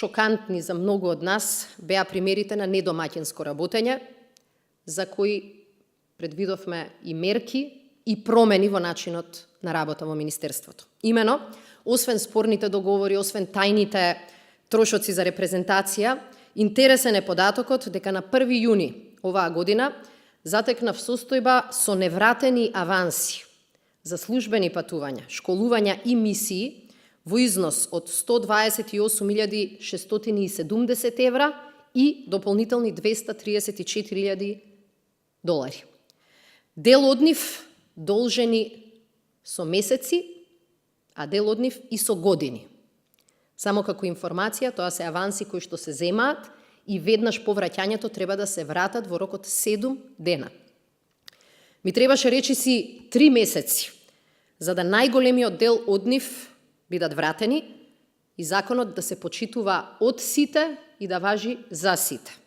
шокантни за многу од нас беа примерите на недомаќинско работење, за кои предвидовме и мерки и промени во начинот на работа во Министерството. Имено, освен спорните договори, освен тајните трошоци за репрезентација, интересен е податокот дека на 1 јуни оваа година затекнав состојба со невратени аванси за службени патувања, школувања и мисии во износ од 128.670 евра и дополнителни 234.000 долари. Дел од нив должени со месеци, а дел од нив и со години. Само како информација, тоа се аванси кои што се земаат и веднаш по враќањето треба да се вратат во рок од 7 дена. Ми требаше речиси 3 месеци, за да најголемиот дел од нив бидат вратени и законот да се почитува од сите и да важи за сите.